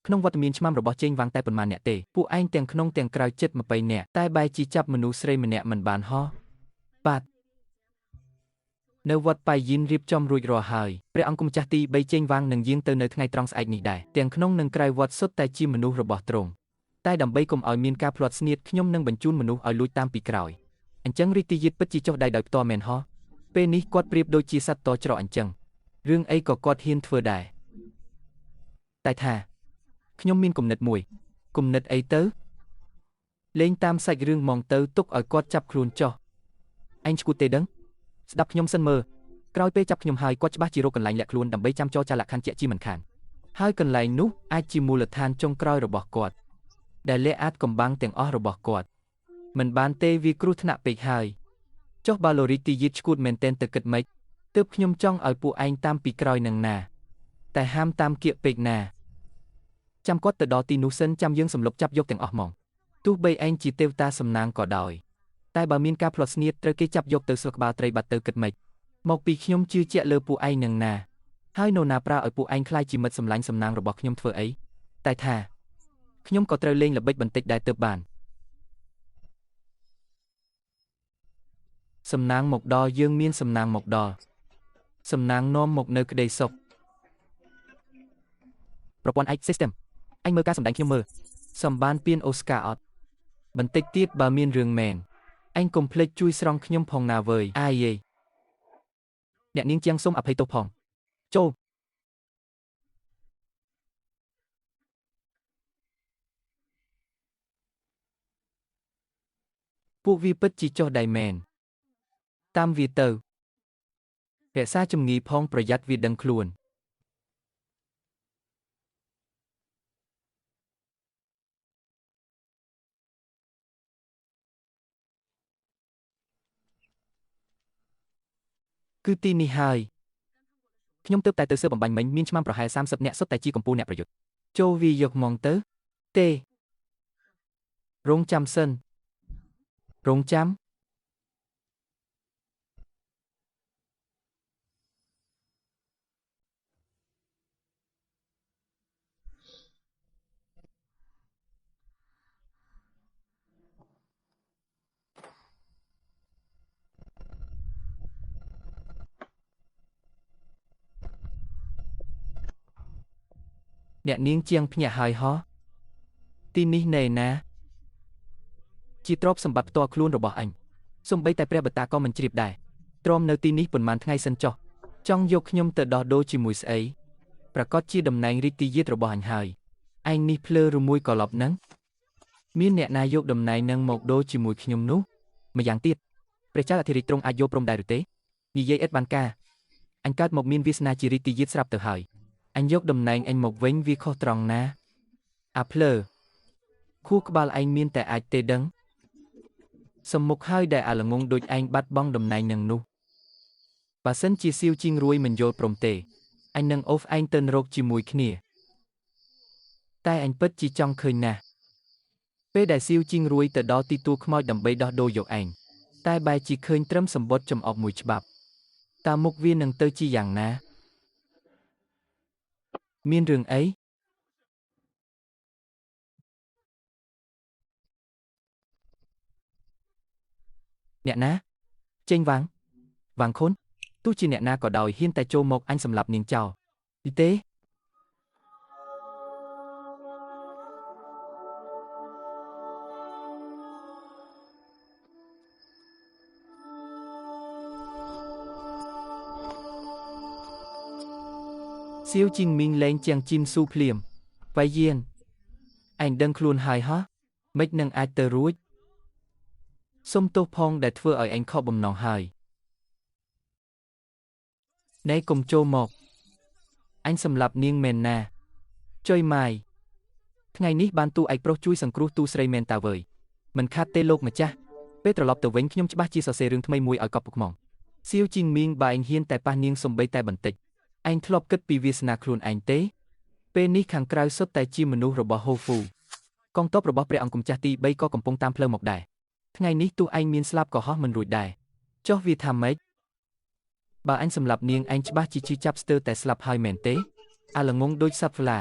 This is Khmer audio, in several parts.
ក្នុងវត្តមានឆ្មាំរបស់ចេងវ៉ាងតែប៉ុន្មានអ្នកទេពួកឯងទាំងក្នុងទាំងក្រៅជិត20នាក់តែបែរជាចាប់មនុស្សស្រីម្នាក់មិនបានហោះបាទនៅវត្តប៉ៃយិនរៀបចំរួចរាល់ហើយព្រះអង្គម្ចាស់ទី3ចេងវ៉ាងនឹងយាងទៅនៅថ្ងៃត្រង់ស្អែកនេះដែរទាំងក្នុងនិងក្រៅវត្តសុទ្ធតែជាមនុស្សរបស់ទ្រង់តែដើម្បីកុំឲ្យមានការភ្លាត់ស្នៀតខ្ញុំនឹងបញ្ជូនមនុស្សឲ្យលួចតាមពីក្រោយអញ្ចឹងរាជទីយាទពិតជាចុះដៃដោយផ្ទាល់មែនហោះពេលនេះគាត់ប្រៀបដូចជាសត្វតច្រកអញ្ចឹងរឿងអីក៏គាត់ហ៊ានធ្វើដែរតែថាខ្ញុំមានគំនិតមួយគំនិតអីទៅលេងតាមសាច់រឿងហ្មងទៅទុកឲ្យគាត់ចាប់ខ្លួនចុះឯងឈួតទេដឹងស្ដាប់ខ្ញុំសិនមើលក្រោយពេលចាប់ខ្ញុំហើយគាត់ច្បាស់ជារកកន្លែងលាក់ខ្លួនដើម្បីចាំចរចាលក្ខខណ្ឌជាជាមិនខានហើយកន្លែងនោះអាចជាមូលដ្ឋានចុងក្រោយរបស់គាត់ដែលលាក់អាចកំបាំងទាំងអស់របស់គាត់មិនបានទេវាគ្រោះថ្នាក់ពេកហើយចុះបាឡូរីទីយិតឈួតមែនទែនទៅគិតម៉េចទើបខ្ញុំចង់ឲ្យពួកឯងតាមពីក្រោយនឹងណាតែហាមតាមគៀកពេកណាចាំគាត់ទៅដល់ទីនោះសិនចាំយើងសម្លុកចាប់យកទាំងអស់ហ្មងទោះបីឯងជាទេវតាសំណាងក៏ដោយតែបើមានការភ្លាត់ស្នៀតត្រូវគេចាប់យកទៅស្លឹកក្បាលត្រីបាត់ទៅគិតម៉េចមកពីខ្ញុំជឿជាក់លើពួកឯងនឹងណាហើយនរណាប្រើឲ្យពួកឯងក្លាយជាមិត្តសម្លាញ់សំណាងរបស់ខ្ញុំធ្វើអីតែថាខ្ញុំក៏ត្រូវលេងល្បិចបន្តិចដែរទើបបានសំណាងមកដល់យើងមានសំណាងមកដល់សំណាងនាំមកនៅក្តីសុខប្រព័ន្ធឯក system អញមើលការសម្ដែងខ្ញុំមើលសម្បានពានអូស្ការអត់បន្តិចទៀតបើមានរឿងមែនអញកុំភ្លេចជួយស្រង់ខ្ញុំផងណាវើយអាយេអ្នកនាងជាងសូមអភ័យទោសផងចូលពួកវាពិតជាចុះដៃមែនតាមវាទៅរក្សាជំងឺផងប្រយ័ត្នវាដឹងខ្លួនគឺទីនេះហើយខ្ញុំទើបតែទៅស៊ើបបំបាញ់មិញមានឆ្មាំប្រហែល30នាក់សុទ្ធតែជាកម្ពូលអ្នកប្រយុទ្ធចូលវាយកហ្មងទៅទេរងចាំសិនរងចាំអ្នកនាងជាងភ្ញាក់ហើយហោះទីនេះណែណាជាទ្រព្យសម្បត្តិផ្ទាល់ខ្លួនរបស់អញសូម្បីតែព្រះបតាក៏មិនជ្រាបដែរទ្រាំនៅទីនេះប៉ុន្មានថ្ងៃសិនចុះចង់យកខ្ញុំទៅដោះដូរជាមួយស្អីប្រកាសជាតំណែងរាជទីយាទរបស់អញហើយឯងនេះភ្លើឬមួយក៏ឡប់នឹងមានអ្នកណាយកតំណែងនឹងមកដូរជាមួយខ្ញុំនោះម្យ៉ាងទៀតព្រះចៅអធិរាជទ្រង់អាចយកព្រមដែរឬទេនិយាយឥតបានការអញកើតមកមានវាសនាជារាជទីយាទស្រាប់ទៅហើយអញយកតំណែងអញមកវិញវាខុសត្រង់ណាអាភ្លើខួរក្បាលឯងមានតែអាចទេដឹងសំមុខហើយដែលអាល្ងងដូចឯងបាត់បង់តំណែងនឹងនោះបើសិនជាសៀវជីងរួយមិនយល់ព្រមទេអញនឹងអូសឯងទៅនរកជាមួយគ្នាតែអញពិតជាចង់ឃើញណាស់ពេលដែលសៀវជីងរួយទៅដល់ទីទួលខ្មោចដើម្បីដោះដូរយកឯងតែបែរជាឃើញត្រឹមសម្បត្តិចំអកមួយច្បាប់តើមុខវានឹងទៅជាយ៉ាងណាមានរឿងអីអ្នកណាចេញវាងវាងខុនទោះជាអ្នកណាក៏ដោយហ៊ានតែចូលមកអញសម្លាប់នាងចោលទេសៀវជីងមីងលែងជាងជីនស៊ូភ្លាមបៃយានឯងដឹងខ្លួនហើយហោះមិននឹងអាចទៅរួចសុំទោសផងដែលធ្វើឲ្យឯងខកបំណងហើយណែកុំចូលមកអញសម្លាប់នាងមែនណាចុយម៉ាយថ្ងៃនេះបានទូឯកប្រុសជួយសង្គ្រោះទូស្រីមែនតាវើយមិនខាត់ទេលោកម្ចាស់ពេលត្រឡប់ទៅវិញខ្ញុំច្បាស់ជាសរសេររឿងថ្មីមួយឲ្យកប់ពុកហ្មងសៀវជីងមីងបើឯងហ៊ានតែប៉ះនាងសំបីតែបន្តិចឯងធ្លាប់គិតពីវាសនាខ្លួនឯងទេពេលនេះខាងក្រៅសុទ្ធតែជាមនុស្សរបស់ហូហ្វូកងទ័ពរបស់ព្រះអង្គម្ចាស់ទី3ក៏កំពុងតាមផ្លូវមកដែរថ្ងៃនេះទោះឯងមានស្លាប់ក៏ហោះមិនរួចដែរចុះវាថាម៉េចបើអញសម្លាប់នាងឯងច្បាស់ជាឈឺចាប់ស្ទើរតែស្លាប់ហើយមែនទេអាល្ងងដូចសត្វហ្វ្លា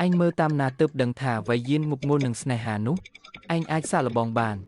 ឯងមើលតាមណាទើបដឹងថាវៃយានមុខងល់នឹងស្នេហានោះឯងអាចសាកល្បងបាន។